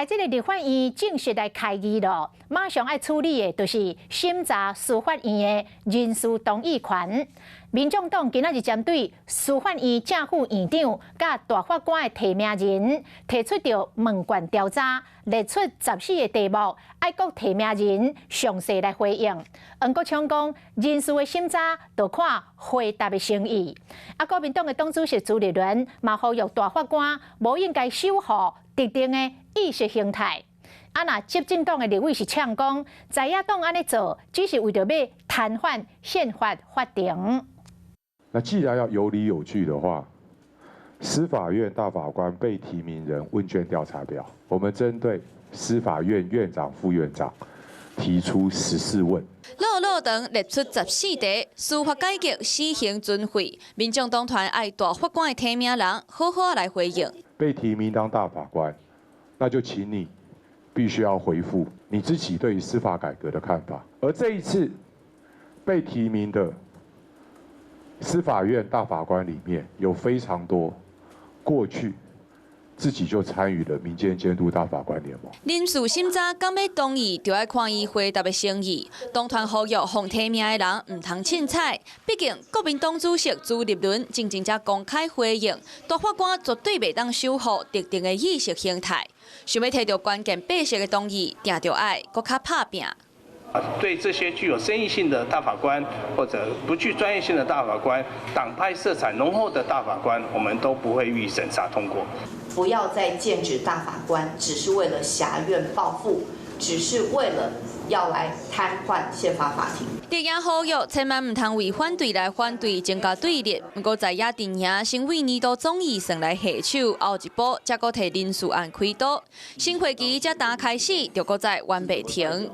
這个立法院正式來開議囉，馬上愛處理的就是審查司法院的人事同意權。民眾黨今仔日針對司法院正副院長佮大法官的提名人提出著問卷調查，列出14個題目，愛各提名人詳細來回應。黃國昌講，人事的審查就看回答的誠意。啊，國民黨的黨主席朱立倫嘛呼籲大法官無應該守護特定的意識形態。啊，若執政黨的立委是嗆講，在野黨按呢做，只是為著欲癱瘓憲法法庭。那既然要有理有據的話，司法院大法官被提名人問卷調查表，我們針對司法院院長、副院長提出14問。落落長列出14題，司法改革死刑存廢，民眾黨團愛大法官的提名人好好來回應。被提名當大法官，那就請你必須要回覆你自己對於司法改革的看法。而這一次被提名的司法院大法官裡面有非常多過去自己就參與了民間監督大法官聯盟。人事審查敢欲同意，就愛看伊回答的誠意。黨團呼籲予提名的人毋通凊彩，畢竟國民黨主席朱立倫進前才公開回應，大法官絕對袂當守護特定的意識形態。想欲提著關鍵八席的同意，定著愛閣較拍拚。對這些具有爭議性的大法官，或者不具專業性的大法官，黨派色彩濃厚的大法官，我們都不會予以審查通過。不要再劍指大法官，只是為了挾怨報復，只是為了要來癱瘓憲法法庭。綠營呼籲千萬毋通為反對來反對，增加對立。毋過在野陣營先為年度總預算來下手，後一步才閣提人事案開刀。新會期才剛開始，就閣再冤袂停。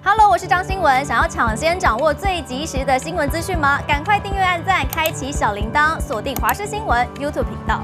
Hello，我是張新聞，想要搶先掌握最及時的新聞資訊嗎？趕快訂閱、按讚、開啟小鈴鐺，鎖定華視新聞 YouTube 頻道。